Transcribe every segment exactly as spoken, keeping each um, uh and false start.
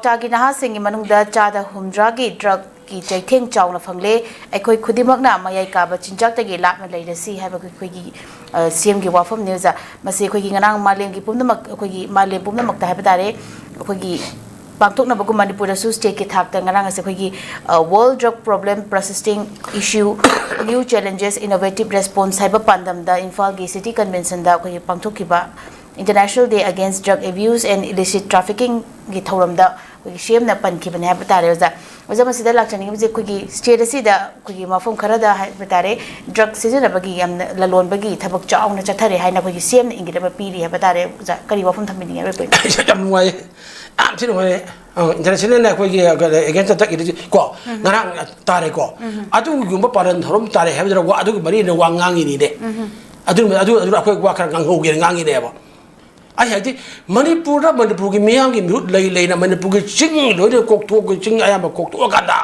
ꯀ꯭ꯋꯥꯛꯇꯥꯒꯤ ꯅꯍꯥꯁꯤꯡꯒꯤ ꯃꯅꯨꯡꯗ ꯆꯥꯗ ꯍꯨꯝꯗ꯭ꯔꯥꯒꯤ ꯗ꯭ꯔꯒꯀꯤ ꯆꯩꯊꯦꯡ ꯆꯥꯎꯅ ꯐꯪꯂꯦ꯫ ꯑꯩꯈꯣꯏ ꯈꯨꯗꯤꯡꯃꯛꯅ ꯃꯌꯥꯏ ꯀꯥꯕ ꯆꯤꯟꯖꯥꯛꯇꯒꯤ ꯂꯥꯞꯅ ꯂꯩꯔꯁꯤ ꯍꯥꯏꯕ ꯑꯩꯈꯣꯏꯒꯤ, ꯑ, ꯁꯤ ꯑꯦꯝꯒꯤ ꯋꯥꯐꯝꯅꯤ ꯑꯣꯖꯥ꯫ ꯃꯁꯤ ꯑꯩꯈꯣꯏꯒꯤ ꯉꯔꯥꯡ ꯃꯥꯂꯦꯝꯒꯤ ꯄꯨꯝꯅꯃꯛ, ꯑꯩꯈꯣꯏꯒꯤ ꯃꯥꯂꯦꯝ ꯄꯨꯝꯅꯃꯛꯇ ꯍꯥꯏꯕ ꯇꯥꯔꯦ, ꯑꯩꯈꯣꯏꯒꯤ ꯄꯥꯡꯊꯣꯛꯅꯕꯒꯨꯝ ꯃꯅꯤꯄꯨꯔꯗꯁꯨ ꯁ꯭ꯇꯦꯠꯀꯤ ꯊꯥꯛꯇ ꯉꯔꯥꯡ ꯑꯁꯤ ꯑꯩꯈꯣꯏꯒꯤ, ꯑ, World Drug Problem Persisting Issue, New Challenges, Innovative Response ꯍꯥꯏꯕ ꯄꯥꯟꯗꯝꯗ ꯏꯝꯐꯥꯜꯒꯤ ꯁꯤꯇꯤ ꯀꯟꯚꯦꯟꯁꯟꯗ ꯑꯩꯈꯣꯏꯒꯤ ꯄꯥꯡꯊꯣꯛꯈꯤꯕ International Day Against Drug Abuse and Illicit Traffickingꯒꯤ ꯊꯧꯔꯝꯗ ꯑꯩꯈꯣꯏꯒꯤ ꯁꯤ ꯑꯦꯝꯅ ꯄꯟꯈꯤꯕꯅꯦ ꯍꯥꯏꯕ ꯇꯥꯔꯦ ꯑꯣꯖꯥ꯫ ꯑꯣꯖꯥ, ꯃꯁꯤꯗ ꯂꯥꯛꯆꯅꯤꯡꯉꯤꯕꯁꯦ ꯑꯩꯈꯣꯏꯒꯤ ꯁ꯭ꯇꯦꯠ ꯑꯁꯤꯗ ꯑꯩꯈꯣꯏꯒꯤ ꯃꯐꯝ ꯈꯔꯗ ꯍꯥꯏꯕ ꯇꯥꯔꯦ, ꯗ꯭ꯔꯒ ꯁꯤꯖꯤꯟꯅꯕꯒꯤ ꯌꯥꯝꯅ ꯂꯂꯣꯟꯕꯒꯤ ꯊꯕꯛ ꯆꯥꯎꯅ ꯆꯠꯊꯔꯦ ꯍꯥꯏꯅ ꯑꯩꯈꯣꯏꯒꯤ ꯁꯤ ꯑꯦꯝꯅ ꯏꯪꯒꯤꯠ ꯑꯃ ꯄꯤꯔꯤ ꯍꯥꯏꯕ ꯇꯥꯔꯦ ꯑꯣꯖꯥ꯫ ꯀꯔꯤ ꯋꯥꯐꯝ ꯊꯝꯕꯤꯅꯤꯡꯉꯤ ꯑꯔꯣꯏꯕ ꯑꯣꯏꯅ? ꯌꯥꯝ ꯅꯨꯡꯉꯥꯏꯌꯦ, ꯌꯥꯝ ꯊꯤꯅ ꯅꯨꯡꯉꯥꯏꯌꯦ꯫ ꯑ, ꯏꯟꯇꯔꯅꯦꯁꯅꯦꯜꯅ ꯑꯩꯈꯣꯏꯒꯤ, ꯑ, ꯑꯦꯒꯦꯟꯁꯇ ꯆꯠꯈꯤꯗꯣꯏꯁꯤ ꯀꯣ, ꯉꯔꯥꯡ ꯇꯥꯔꯦꯀꯣ꯫ ꯑꯗꯨꯒꯨꯝꯕ ꯄꯥꯂꯟ ꯊꯧꯔꯝ ꯇꯥꯔꯦ ꯍꯥꯏꯕꯗꯨꯗ ꯋꯥ, ꯑꯗꯨꯒꯤ ꯃꯔꯤ ꯂꯩꯅꯅ ꯋꯥ ꯉꯥꯡꯉꯤꯅꯤꯅꯦ꯫ ꯑꯗꯨ, ꯑꯗꯨ, ꯑꯗꯨ ꯑꯩꯈꯣꯏ ꯋꯥ ꯈꯔ ꯉꯥꯡꯍꯧꯒꯦꯅ ꯉꯥꯡꯉꯤꯅꯦꯕ꯫ ꯑꯩ ꯍꯥꯏꯗꯤ, ꯃꯅꯤꯄꯨꯔꯗ ꯃꯅꯤꯄꯨꯔꯒꯤ ꯃꯤꯌꯥꯝꯒꯤ ꯃꯤꯍꯨꯠ ꯂꯩ ꯂꯩꯅ ꯃꯅꯤꯄꯨꯔꯒꯤ ꯆꯤꯡ ꯂꯣꯏꯅ ꯀꯣꯛꯊꯣꯛ-, ꯆꯤꯡ ꯑꯌꯥꯝꯕ ꯀꯣꯛꯊꯣꯛꯑꯀꯥꯟꯗ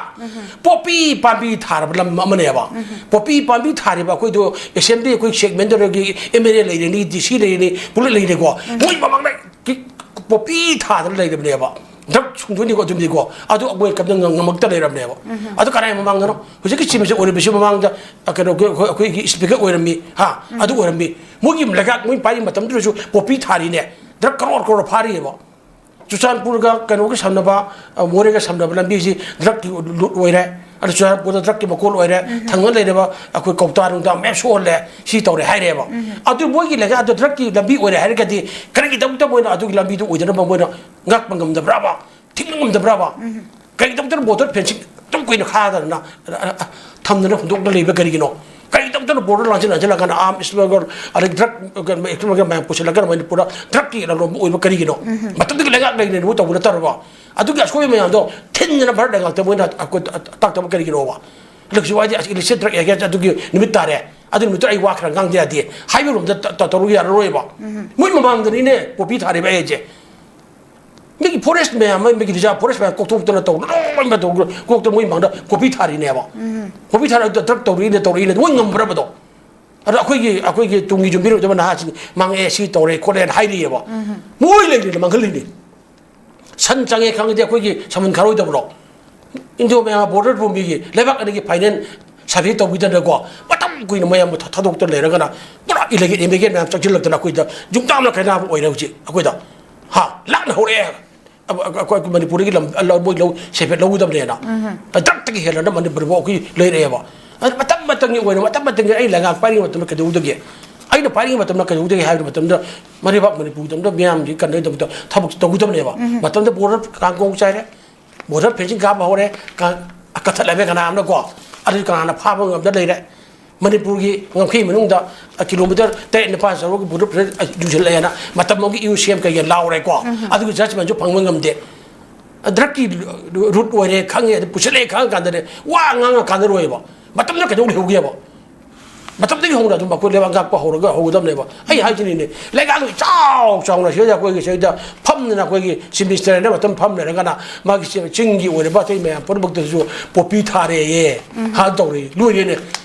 ꯄꯣꯄꯤ ꯄꯥꯝꯕꯤ ꯊꯥꯔꯕ ꯂꯝ ꯑꯃꯅꯦꯕ꯫ ꯄꯣꯄꯤ ꯄꯥꯝꯕꯤ ꯊꯥꯔꯤꯕ ꯑꯩꯈꯣꯏꯗꯣ ꯑꯦꯁꯦꯝꯕ꯭ꯂꯤ, ꯑꯩꯈꯣꯏ ꯁꯦꯒꯃꯦꯟꯗꯔꯒꯤ ꯑꯦꯝ ꯑꯦꯜ ꯑꯦ ꯂꯩꯔꯅꯤ, ꯗꯤ ꯁꯤ ꯂꯩꯔꯅꯤ, ꯄꯨꯂꯞ ꯂꯩꯔꯦꯀꯣ꯫ ꯃꯣꯏ ꯃꯃꯥꯡꯗ ꯀꯤ-, ꯄꯣꯄꯤ ꯊꯥꯗꯅ ꯂꯩꯔꯕꯅꯦꯕ꯫ ꯗ꯭ꯔꯒ ꯁꯨꯡꯗꯣꯏꯅꯤꯀꯣ ꯑꯗꯨꯝꯗꯤꯀꯣ꯫ ꯑꯗꯨ ꯑꯩꯈꯣꯏ ꯀꯝꯗ ꯉꯝ-, ꯉꯝꯃꯛꯇ ꯂꯩꯔꯕꯅꯦꯕ꯫ ꯑꯗꯨ ꯀꯅꯥꯏ ꯃꯃꯥꯡꯗꯅꯣ? ꯍꯧꯖꯤꯛꯀꯤ ꯆꯤꯃꯤꯁꯦ ꯑꯣꯏꯔꯝꯃꯤꯁꯤ ꯃꯃꯥꯡꯗ, ꯑ, ꯀꯩꯅꯣꯒꯤ ꯑꯩꯈꯣꯏ, ꯑꯩꯈꯣꯏꯒꯤ ꯁ꯭ꯄꯤꯀꯔ ꯑꯣꯏꯔꯝꯃꯤ, ꯍꯥ? ꯑꯗꯨ ꯑꯣꯏꯔꯝꯃꯤ꯫ ꯃꯣꯏꯒꯤ ꯂꯩꯉꯥꯛ ꯃꯣꯏ ꯄꯥꯏꯔꯤ ꯃꯇꯝꯗꯨꯗꯁꯨ ꯄꯣꯄꯤ ꯊꯥꯔꯤꯅꯦ꯫ ꯗ꯭ꯔꯒ ꯀꯔꯣꯔ ꯀꯔꯣꯔ ꯐꯥꯔꯤꯑꯕ꯫ ꯆꯨꯔꯆꯥꯟꯄꯨꯔꯒ ꯀꯩꯅꯣꯒ ꯁꯝꯅꯕ, ꯑ, ꯃꯣꯔꯦꯒ ꯁꯝꯅꯕ ꯂꯝꯕꯤꯁꯤ ꯗ꯭ꯔꯒꯀꯤ ꯂꯨꯠ ꯑꯣꯏꯔꯦ꯫ ꯑꯗꯨ ꯆꯨꯔꯆꯥꯟꯄꯨꯔꯗ ꯗ꯭ꯔꯒꯀꯤ ꯃꯀꯣꯜ ꯑꯣꯏꯔꯦ꯫ ꯊꯪꯅ ꯂꯩꯔꯕ ꯑꯩꯈꯣꯏ ꯀꯧꯇꯥ ꯅꯨꯡꯇꯥ ꯃꯌꯥꯝ ꯁꯣꯛꯍꯜꯂꯦ꯫ ꯁꯤ ꯇꯧꯔꯦ ꯍꯥꯏꯔꯦꯕ꯫ ꯑꯗꯨ ꯃꯣꯏꯒꯤ ꯂꯩꯉꯥꯛ ꯑꯗꯨ ꯗ꯭ꯔꯒꯀꯤ ꯂꯝꯕꯤ ꯑꯣꯏꯔꯦ ꯍꯥꯏꯔꯒꯗꯤ ꯀꯔꯤꯒꯤꯗꯃꯛꯇ ꯃꯣꯏꯅ ꯑꯗꯨꯒꯤ ꯂꯝꯕꯤꯗꯨ ꯑꯣꯏꯗꯅꯕ ꯃꯣꯏꯅ ꯉꯥꯛꯄ ꯉꯝꯗꯕ꯭ꯔꯥꯕ? ꯊꯤꯡꯕ ꯉꯝꯗꯕ꯭ꯔꯥꯕ? ꯀꯔꯤꯒꯤꯗꯃꯛꯇ ꯕꯣꯔꯗꯔ ꯐꯦꯟꯁꯤꯡ ꯑꯗꯨꯝ ꯀꯨꯏꯅ ꯈꯥꯗꯅ, ꯑ, ꯑ, ꯑ, ꯊꯝꯗꯅ ꯍꯨꯟꯗꯣꯛꯇꯅ ꯂꯩꯕ ꯀꯔꯤꯒꯤꯅꯣ? ꯀꯔꯤꯒꯤꯗꯃꯛꯇ ꯕꯣꯔꯗꯔ ꯂꯥꯟꯁꯤꯟ ꯂꯥꯟꯁꯤꯜꯂꯒꯅ ꯑꯥꯔꯝ ꯁ꯭ꯃꯒꯜ, ꯑꯗꯩ ꯗ꯭ꯔꯒ, ꯀꯩꯅꯣ, ꯁ꯭ꯃꯒꯜ ꯃꯌꯥꯝ ꯄꯨꯁꯤꯜꯂꯒ ꯃꯅꯤꯄꯨꯔꯗ ꯗ꯭ꯔꯒꯀꯤ ꯂꯂꯣꯟꯕ ꯑꯣꯏꯕ ꯀꯔꯤꯒꯤꯅꯣ? ꯃꯇꯝꯗꯨꯒꯤ ꯂꯩꯉꯥꯛ ꯂꯩꯔꯤꯉꯩꯗ ꯃꯣꯏ ꯇꯧꯕ ꯅꯠꯇ꯭ꯔꯕ? ꯑꯗꯨꯒꯤ ꯑꯁꯣꯏꯕ ꯃꯌꯥꯝꯗꯣ ꯊꯤꯟꯗꯅ ꯚꯥꯔꯠ ꯂꯩꯉꯥꯛꯇ ꯃꯣꯏꯅ ꯑꯩꯈꯣꯏ ꯇꯥꯛꯇꯕ ꯀꯔꯤꯒꯤꯅꯣꯕ? ꯍꯧꯖꯤꯛꯁꯨ ꯍꯥꯏꯗꯤ ꯑꯁ illicit drug against ꯑꯗꯨꯒꯤ ꯅꯨꯃꯤꯠ ꯇꯥꯔꯦ, ꯑꯗꯨ ꯅꯨꯃꯤꯠꯇꯨ ꯑꯩ ꯋꯥ ꯈꯔ ꯉꯥꯡꯗ ꯌꯥꯗꯦ ꯍꯥꯏꯕ ꯔꯣꯝꯗ ꯇ-, ꯇ-, ꯇꯧꯔꯨ ꯌꯥꯔꯔꯣꯏꯕ꯫ ꯃꯣꯏ ꯃꯃꯥꯡꯗꯅꯤꯅꯦ ꯄꯣꯄꯤ ꯊꯥꯔꯤꯕ ꯑꯩꯁꯦ꯫ ꯃꯤꯒꯤ ꯐꯣꯔꯦꯁ ꯃꯌꯥꯝ ꯑꯃ, ꯃꯤꯒꯤ ꯔꯤꯖꯥꯔꯚ ꯐꯣꯔꯦꯁ ꯃꯌꯥꯝ ꯀꯣꯛꯊꯣꯛꯇꯅ ꯇꯧꯗꯅ ꯂꯣꯏꯅꯃꯛ ꯇꯧꯗꯅ ꯀꯣꯛꯇ ꯃꯣꯏ ꯃꯥꯡꯗ ꯄꯣꯄꯤ ꯊꯥꯔꯤꯅꯦꯕ꯫ ꯄꯣꯄꯤ ꯊꯥꯔꯒ ꯗ꯭ꯔꯒ ꯇꯧꯔꯛꯏꯅꯦ, ꯇꯧꯔꯛꯏꯅꯦ, ꯃꯣꯏ ꯉꯝꯕ꯭ꯔꯕꯗꯣ? ꯑꯗꯣ ꯑꯩꯈꯣꯏꯒꯤ, ꯑꯩꯈꯣꯏꯒꯤ ꯇꯨꯡꯒꯤ ꯌꯨꯝꯕꯤꯔꯣꯟꯗꯕ ꯅꯍꯥꯁꯤꯡ ꯃꯥꯡꯉꯛꯑꯦ, ꯁꯤ ꯇꯧꯔꯦ ꯈꯣꯠꯂꯦꯅ ꯍꯥꯏꯔꯤꯑꯕ꯫ ꯃꯣꯏ ꯂꯩꯔꯤꯅ ꯃꯥꯡꯍꯜꯂꯤꯅꯦ꯫ ꯁꯟ ꯆꯪꯉꯦ ꯈꯪꯉꯗꯤ ꯑꯩꯈꯣꯏꯒꯤ ꯁꯃꯟ ꯈꯥꯔꯣꯏꯗꯕ꯭ꯔꯣ? ꯏꯟꯗꯣ ꯃꯌꯥꯝ ꯕꯣꯔꯗꯔ ꯄꯨꯝꯕꯤꯒꯤ ꯂꯩꯕꯥꯛ ꯑꯅꯤꯒꯤ ꯐꯥꯏꯅꯦꯜ ꯁꯔꯚꯦ ꯇꯧꯕꯤꯗꯅꯀꯣ, ꯃꯇꯝ ꯀꯨꯏꯅ ꯃꯌꯥꯝꯕꯨ ꯊꯥ- ꯊꯥꯗꯣꯛꯇꯅ ꯂꯩꯔꯒꯅ ꯄꯨꯔꯥ ꯏꯂꯤꯒꯦꯜ ꯏꯃꯤꯒ꯭ꯔꯦꯟ ꯃꯌꯥꯝ ꯆꯪꯁꯤꯜꯂꯛꯇꯅ ꯑꯩꯈꯣꯏꯗ ꯌꯨꯝꯇꯥꯝꯅ ꯀꯥꯏꯅꯕ ꯑꯣꯏꯔꯦ ꯍꯧꯖꯤꯛ ꯑꯩꯈꯣꯏꯗ꯫ ꯍꯥ, ꯂꯥꯟ ꯍꯧꯔꯛꯑꯦ꯫ ꯑꯩꯈꯣꯏ ꯃꯅꯤꯄꯨꯔꯗꯒꯤ ꯂꯝ ꯃꯣꯏ ꯂꯧ ꯁꯦꯟꯐꯦꯠ ꯂꯧꯒꯗꯕꯅꯦꯅ꯫ ꯗ꯭ꯔꯛꯇꯒꯤ ꯍꯦꯜꯂꯅ ꯃꯅꯤꯄꯨꯔꯐꯥꯎ ꯑꯩꯈꯣꯏ ꯂꯩꯔꯛꯑꯦꯕ꯫ ꯑꯗꯨ ꯃꯇꯝ ꯃꯇꯝꯒꯤ ꯑꯣꯏꯅ, ꯃꯇꯝ ꯃꯇꯝꯒꯤ ꯑꯩ ꯂꯩꯉꯥꯛ ꯄꯥꯏꯔꯤꯉꯩ ꯃꯇꯝꯗ ꯀꯩꯗꯧꯗꯒꯦ? ꯑꯩꯅ ꯄꯥꯏꯔꯤꯉꯩ ꯃꯇꯝꯗ ꯀꯩꯗꯧꯗꯒꯦ ꯍꯥꯏꯕ ꯃꯇꯝꯗ, ꯃꯔꯩꯕꯥꯛ ꯃꯅꯤꯄꯨꯔꯒꯤꯗꯃꯛꯇ ꯃꯤꯌꯥꯝꯒꯤ ꯀꯟꯅꯕꯒꯤꯗꯃꯛꯇ ꯊꯕꯛ ꯇꯧꯒꯗꯕꯅꯦꯕ꯫ ꯃꯇꯝꯗ ꯕꯣꯔꯗꯔ ꯀꯥꯡꯒꯣꯡ ꯆꯥꯏꯔꯦ, ꯕꯣꯔꯗꯔ ꯐꯦꯟꯁꯤꯡ ꯀꯥꯞꯄ ꯍꯧꯔꯦ, ꯀ-, ꯀꯊꯠꯂꯝꯃꯦ ꯀꯅꯥ ꯑꯃꯅꯀꯣ꯫ ꯑꯗꯨꯗꯤ ꯀꯅꯥꯅ ꯐꯥꯕ ꯉꯝꯗ ꯂꯩꯔꯦ? ꯃꯅꯤꯄꯨꯔꯒꯤ ꯉꯝꯈꯩ ꯃꯅꯨꯡꯗ, ꯑ, ꯀꯤꯂꯣꯃꯤꯇꯔ ꯇꯔꯦꯠ ꯅꯤꯄꯥꯜ ꯆꯠꯂꯒ ꯕꯣꯔꯗꯔ ꯐꯦꯟꯁ, ꯑ, ꯌꯨꯁꯤꯜꯂꯛꯑꯦꯅ ꯃꯇꯝ ꯑꯃꯒꯤ ꯏꯌꯨ ꯁꯤ ꯑꯦꯝ ꯀꯩꯒꯤ ꯂꯥꯎꯔꯦꯀꯣ꯫ ꯑꯗꯨꯒꯤ ꯖꯁꯃꯦꯟꯁꯨ ꯐꯪꯕ ꯉꯝꯗꯦ꯫ ꯗ꯭ꯔꯛꯀꯤ ꯔꯨꯠ ꯑꯣꯏꯔꯦ ꯈꯪꯉꯦ, ꯑꯗꯨ ꯄꯨꯁꯤꯜꯂꯛꯑꯦ ꯈꯪꯉ ꯀꯥꯟꯗꯅꯦ ꯋꯥ ꯉꯥꯡꯉ ꯀꯥꯟꯅꯔꯣꯏꯕ꯫ ꯃꯇꯝꯗ ꯀꯩꯗꯧ ꯂꯩꯍꯧꯒꯦꯕ? ꯃꯇꯝꯗꯒꯤ ꯍꯧꯅ ꯑꯗꯨꯝ ꯑꯩꯈꯣꯏ ꯂꯩꯕꯥꯛ ꯉꯥꯛꯄ ꯍꯧꯔꯒ ꯍꯧꯒꯗꯕꯅꯦꯕ꯫ ꯑꯩ ꯍꯥꯏꯁꯤꯅꯤꯅꯦ, ꯂꯩꯉꯥꯛ ꯏꯆꯥꯎ ꯆꯥꯎꯅ ꯁꯤꯗ ꯑꯩꯈꯣꯏꯒꯤ ꯁꯤꯗ ꯐꯝꯗꯅ ꯑꯩꯈꯣꯏꯒꯤ ꯆꯤꯐ ꯃꯤꯅꯤꯁꯇꯔ ꯍꯥꯏꯅ ꯃꯇꯝ ꯐꯝ ꯂꯩꯔꯒꯅ ꯃꯥꯒꯤ ꯆꯤ-, ꯆꯤꯡꯒꯤ ꯑꯣꯏꯔꯤꯕ ꯑꯇꯩ ꯃꯌꯥꯝ ꯄꯨꯝꯅꯃꯛꯇꯁꯨ ꯄꯣꯄꯤ ꯊꯥꯔꯦꯌꯦ, ꯍꯥ ꯇꯧꯔꯦ, ꯂꯣꯏꯔꯦꯅꯦ꯫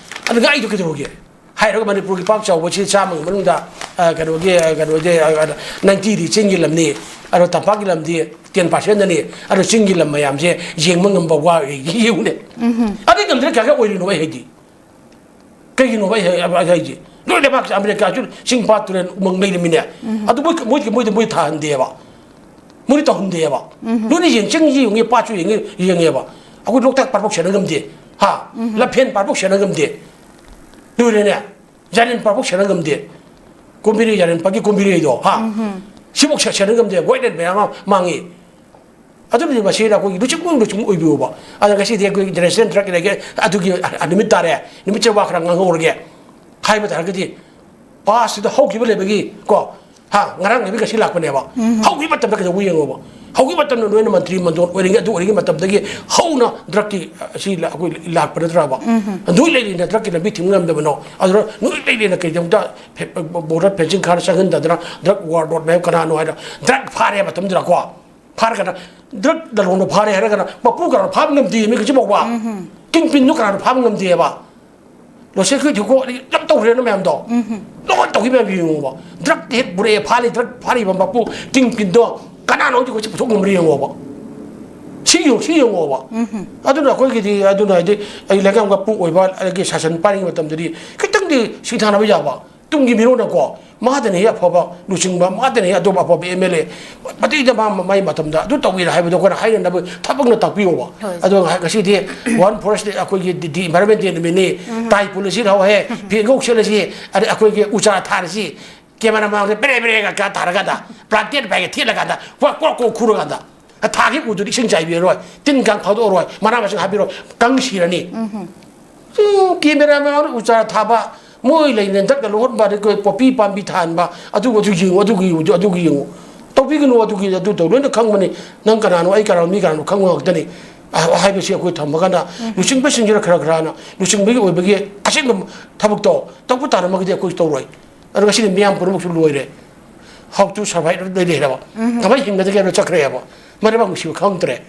ꯑꯗꯨꯒ ꯑꯩꯗꯣ ꯀꯩꯗꯧꯔꯒꯦ? ꯍꯥꯏꯔꯒ ꯃꯅꯤꯄꯨꯔꯒꯤ ꯄꯥꯛ ꯆꯥꯎꯕꯁꯤ ꯆꯥꯝꯃꯒꯤ ꯃꯅꯨꯡꯗ, ꯑ, ꯀꯩꯅꯣꯒꯤ, ꯑ, ꯀꯩꯅꯣꯗꯤ, ꯑ, ꯑ, ꯅꯥꯏꯟꯇꯤꯗꯤ ꯆꯤꯡꯒꯤ ꯂꯝꯅꯤ, ꯑꯗꯣ ꯇꯝꯄꯥꯛꯀꯤ ꯂꯝꯗꯤ ꯇꯦꯟ ꯄꯥꯔꯁꯦꯟꯗꯅꯤ, ꯑꯗꯣ ꯆꯤꯡꯒꯤ ꯂꯝ ꯃꯌꯥꯝꯁꯦ ꯌꯦꯡꯕ ꯉꯝꯕ ꯋꯥ ꯌꯦꯡꯉꯨꯅꯦ꯫ ꯑꯗꯨ ꯉꯝꯗꯅ ꯀꯌꯥ ꯀꯌꯥ ꯑꯣꯏꯔꯤꯅꯣ ꯑꯩ ꯍꯥꯏꯗꯤ? ꯀꯩꯒꯤꯅꯣꯕ ꯑꯩ ꯍꯥꯏ-, ꯑꯩ ꯍꯥꯏꯁꯦ? ꯂꯣꯏ ꯂꯩꯕꯥꯛꯁꯦ ꯑꯃꯦꯔꯤꯀꯥꯁꯨ ꯆꯤꯡ ꯄꯥꯠ ꯇꯨꯔꯦꯜ ꯎꯃꯪ ꯂꯩꯔꯃꯤꯅꯦ꯫ ꯑꯗꯨ ꯃꯣꯏ, ꯃꯣꯏ, ꯃꯣꯏꯗꯤ ꯃꯣꯏ ꯊꯥꯍꯟꯗꯦꯕ꯫ ꯃꯣꯏꯗꯤ ꯇꯧꯍꯟꯗꯦꯕ꯫ ꯂꯣꯏꯅ ꯌꯦꯡ, ꯆꯤꯡꯁꯨ ꯌꯦꯡꯉꯤ, ꯄꯥꯠꯁꯨ ꯌꯦꯡꯉꯤ, ꯌꯦꯡꯉꯦꯕ꯫ ꯑꯩꯈꯣꯏ ꯂꯣꯛꯇꯥꯛ ꯄꯥꯠꯐꯥꯎ ꯁꯦꯟꯅ ꯉꯝꯗꯦ꯫ ꯍꯥ? ꯂꯝꯐꯦꯟ ꯄꯥꯠꯐꯥꯎ ꯁꯦꯟꯅ ꯉꯝꯗꯦ꯫ ꯂꯣꯏꯔꯦꯅꯦ꯫ ꯌꯥꯔꯦꯟ ꯄꯥꯠꯐꯥꯎ ꯁꯦꯟꯅ ꯉꯝꯗꯦ꯫ ꯀꯣꯝꯕꯤꯔꯩ, ꯌꯥꯔꯦꯟ ꯄꯥꯠꯀꯤ ꯀꯣꯝꯕꯤꯔꯩꯗꯣ, ꯍꯥ? ꯁꯤꯐꯥꯎ ꯁꯦ-, ꯁꯦꯟꯅ ꯉꯝꯗꯦ꯫ ꯋꯥꯏꯠ ꯂꯦꯟ ꯃꯌꯥꯝ ꯑꯃ ꯃꯥꯡꯉꯤ꯫ ꯑꯗꯨꯅꯗꯤ ꯃꯁꯤꯅ ꯑꯩꯈꯣꯏꯒꯤ ꯂꯨꯆꯤꯡ ꯂꯨꯆꯤꯡ ꯑꯣꯏꯕꯤꯌꯣꯕ꯫ ꯑꯗ ꯉꯁꯤꯗꯤ ꯑꯩꯈꯣꯏ ꯏꯟꯇꯔꯅꯦꯁꯅꯦꯜ ꯗ꯭ꯔꯒ ꯂꯩꯒꯦ, ꯑꯗꯨꯒꯤ ꯑ-, ꯑ-, ꯅꯨꯃꯤꯠ ꯇꯥꯔꯦ, ꯅꯨꯃꯤꯠꯁꯦ ꯋꯥ ꯈꯔ ꯉꯥꯡꯍꯧꯔꯒꯦ ꯍꯥꯏꯕ ꯇꯥꯔꯒꯗꯤ, ꯄꯥꯁꯁꯤꯗ ꯍꯧꯈꯤꯕ ꯂꯩꯕꯒꯤ, ꯀꯣ, ꯍꯥ, ꯉꯔꯥꯡ ꯂꯩꯕ ꯉꯁꯤ ꯂꯥꯛꯄꯅꯦꯕ꯫ ꯍꯧꯈꯤꯕ ꯃꯇꯝꯗ ꯀꯩꯗꯧꯕ ꯌꯦꯡꯉꯣꯕ? ꯍꯧꯈꯤꯕ ꯃꯇꯝꯗ ꯅꯣꯏꯅ ꯃꯟꯇ꯭ꯔꯤ ꯃꯟꯗꯣꯟ ꯑꯣꯏꯔꯤꯉꯩ, ꯑꯗꯨ ꯑꯣꯏꯔꯤꯉꯩ ꯃꯇꯝꯗꯒꯤ ꯍꯧꯅ ꯗ꯭ꯔꯒꯀꯤ, ꯑ, ꯁꯤ ꯂ-, ꯑꯩꯈꯣꯏ ꯂꯥꯛꯄ ꯅꯠꯇ꯭ꯔꯕ? ꯅꯣꯏ ꯂꯩꯔꯤꯅ ꯗ꯭ꯔꯒꯀꯤ ꯂꯝꯕꯤ ꯊꯤꯡꯕ ꯉꯝꯗꯕꯅꯣ? ꯑꯗꯨꯅ ꯅꯣꯏ ꯂꯩꯔꯤꯅ ꯀꯩꯗꯧꯗ ꯐꯦ-, ꯕꯣꯔꯗꯔ ꯐꯦꯟꯁꯤꯡ ꯈꯔ ꯆꯪꯍꯟꯗꯗꯅ ꯗ꯭ꯔꯒ ꯋꯥꯔ ꯂꯣꯔꯗ ꯃꯌꯥꯝ ꯀꯅꯥꯅꯣ ꯍꯥꯏꯅ ꯗ꯭ꯔꯒ ꯐꯥꯔꯦ ꯃꯇꯝꯗꯨꯗꯀꯣ? ꯐꯥꯔꯒꯅ ꯗ꯭ꯔꯒ ꯂꯂꯣꯟꯕ ꯐꯥꯔꯦ ꯍꯥꯏꯔꯒꯅ ꯃꯄꯨ ꯀꯅꯥꯅꯣ ꯐꯥꯕ ꯉꯝꯗꯦ ꯃꯤ ꯍꯧꯖꯤꯛꯐꯥꯎꯕ꯫ ꯀꯤꯡ ꯄꯤꯟꯗꯣ ꯀꯅꯥꯅꯣ ꯐꯥꯕ ꯉꯝꯗꯦꯕ? ꯂꯣꯁꯦ ꯈꯣꯏ ꯊꯤꯀꯣ ꯑꯗꯒꯤ ꯌꯥꯝ ꯇꯧꯈ꯭ꯔꯦꯅ ꯃꯌꯥꯝꯗꯣ꯫ ꯂꯣꯏ ꯇꯧꯈꯤ ꯃꯌꯥꯝ ꯌꯦꯡꯉꯣꯕ꯫ ꯗ꯭ꯔꯒ ꯍꯦꯛ ꯄꯨꯔꯛꯑꯦ, ꯐꯥꯔꯤ ꯗ꯭ꯔꯒ ꯐꯥꯔꯤꯕ ꯃꯄꯨ ꯀꯤꯡ ꯄꯤꯟꯗꯣ ꯀꯅꯥꯅꯣ ꯍꯧꯖꯤꯛ ꯑꯩꯈꯣꯏꯁꯤ ꯄꯨꯊꯣꯛ ꯉꯝꯕ꯭ꯔꯥ ꯌꯦꯡꯉꯣꯕ꯫ ꯁꯤ ꯌꯦꯡꯉꯨ, ꯁꯤ ꯌꯦꯡꯉꯣꯕ꯫ ꯑꯗꯨꯅ ꯑꯩꯈꯣꯏꯒꯤꯗꯤ, ꯑꯗꯨꯅ ꯍꯥꯏꯗꯤ ꯑꯩ ꯂꯩꯉꯥꯛ ꯃꯄꯨ ꯑꯣꯏꯕ, ꯑꯗꯒꯤ ꯁꯥꯁꯟ ꯄꯥꯏꯔꯤꯉꯩ ꯃꯇꯝꯗꯗꯤ ꯈꯤꯇꯪꯗꯤ ꯁꯤꯡꯊꯥꯅꯕ ꯌꯥꯕ꯫ ꯇꯨꯡꯒꯤ ꯃꯤꯔꯣꯟꯅꯀꯣ, ꯃꯥꯗꯅ ꯍꯦꯛ ꯑꯐꯕ ꯂꯨꯆꯤꯡꯕ, ꯃꯥꯗꯅ ꯍꯦꯛ ꯑꯇꯣꯞꯄ ꯑꯐꯕ ꯑꯦꯝ ꯑꯦꯜ ꯑꯦ, ꯃꯇꯩꯗ ꯃꯥ ꯃꯥꯏ ꯃꯇꯝꯗ ꯑꯗꯨ ꯇꯧꯕꯤꯔꯦ ꯍꯥꯏꯕꯗꯣ ꯑꯩꯈꯣꯏꯅ ꯍꯥꯏꯅꯅꯕ ꯊꯕꯛꯅ ꯇꯥꯛꯄꯤꯌꯣꯕ꯫ ꯍꯣꯏ꯫ ꯑꯗꯣ ꯉꯥꯏꯍꯥꯛ ꯉꯁꯤꯗꯤ ꯋꯥꯔꯜ ꯐꯣꯔꯦꯁ ꯗꯦ, ꯑꯩꯈꯣꯏꯒꯤ ꯗꯤ, ꯗꯤ ꯏꯟꯚꯥꯏꯔꯣꯟꯃꯦꯟ ꯗꯦ ꯅꯨꯃꯤꯠꯅꯤ, ꯇꯥꯏ ꯄꯨꯜꯂꯁꯤ ꯍꯧꯍꯦ, ꯐꯤ ꯑꯉꯧ ꯁꯦꯠꯂꯁꯤ, ꯑꯗꯩ ꯑꯩꯈꯣꯏꯒꯤ ꯎ ꯆꯥꯔꯥ ꯊꯥꯔꯁꯤ, ꯀꯦꯃꯦꯔꯥ ꯃꯃꯥꯡꯗ ꯕꯦꯔꯦ ꯕꯦꯔꯦꯒ ꯀꯥ ꯊꯥꯔꯀꯥꯟꯗ, ꯄ꯭ꯂꯥꯟꯇꯦꯠ ꯕꯥꯏꯒ ꯊꯦꯠꯂꯀꯥꯟꯗ, ꯀ꯭ꯋꯥꯛ ꯀ꯭ꯋꯥꯛ ꯀ꯭ꯋꯥꯛ ꯈꯨꯔꯀꯥꯟꯗ, ꯊꯥꯒꯤ ꯎꯗꯨꯗꯤ ꯏꯁꯤꯡ ꯆꯥꯏꯕꯤꯔꯔꯣꯏ, ꯇꯤꯟ ꯀꯥꯡ ꯐꯥꯗꯣꯛꯑꯔꯣꯏ, ꯃꯅꯥ ꯃꯁꯤꯡ ꯍꯥꯞꯄꯤꯔꯣꯏ, ꯀꯪ ꯁꯤꯔꯅꯤ꯫ ꯎꯝ, ꯀꯦꯃꯦꯔꯥ ꯃꯌꯥꯝꯅ ꯎ ꯆꯥꯔꯥ ꯊꯥꯕ, ꯃꯣꯏ ꯂꯩ ꯅꯦꯟꯊꯛꯇ ꯂꯣꯟꯕ, ꯑꯗꯩ ꯑꯩꯈꯣꯏ ꯄꯣꯄꯤ ꯄꯥꯝꯕꯤ ꯊꯥꯍꯟꯕ, ꯑꯗꯨ, ꯑꯗꯨ ꯌꯦꯡꯉꯨ, ꯑꯗꯨꯒꯤ ꯌꯦꯡꯉꯨ, ꯑꯗꯨꯒꯤ ꯌꯦꯡꯉꯨ꯫ ꯇꯧꯕꯤꯒꯅꯨ, ꯑꯗꯨꯒꯤ, ꯑꯗꯨ ꯇꯧ-, ꯂꯣꯏꯅ ꯈꯪꯕꯅꯤ꯫ ꯅꯪ ꯀꯅꯥꯅꯣ, ꯑꯩ ꯀꯅꯥꯅꯣ, ꯃꯤ ꯀꯅꯥꯅꯣ ꯈꯪꯕ ꯉꯥꯛꯇꯅꯤ꯫ ꯑ-, ꯍꯥꯏꯕꯁꯤ ꯑꯩꯈꯣꯏ ꯊꯝꯃꯒꯅ, ꯎꯝ, ꯂꯨꯆꯤꯡꯕꯁꯤꯡꯁꯤꯅ ꯈꯔ ꯈꯔꯅ ꯂꯨꯆꯤꯡꯕꯒꯤ ꯑꯣꯏꯕꯒꯤ ꯑꯁꯦꯡꯕ ꯊꯕꯛꯇꯣ ꯇꯧꯕ ꯇꯥꯔꯝꯃꯒꯗꯤ ꯑꯩꯈꯣꯏ ꯇꯧꯔꯣꯏ꯫ ꯑꯗꯣ ꯉꯁꯤꯗꯤ ꯃꯤꯌꯥꯝ ꯄꯨꯝꯅꯃꯛꯁꯨ ꯂꯣꯏꯔꯦ꯫ How to survive ꯂꯩ ꯂꯩꯔꯕ꯫ ꯎꯝ꯫ ꯀꯃꯥꯏꯅ ꯍꯤꯡꯒꯗꯒꯦ ꯍꯥꯏꯕꯗꯣ ꯆꯠꯈ꯭ꯔꯦꯕ꯫ ꯃꯔꯝ ꯅꯨꯡꯁꯤꯕ ꯈꯪꯗ꯭ꯔꯦ꯫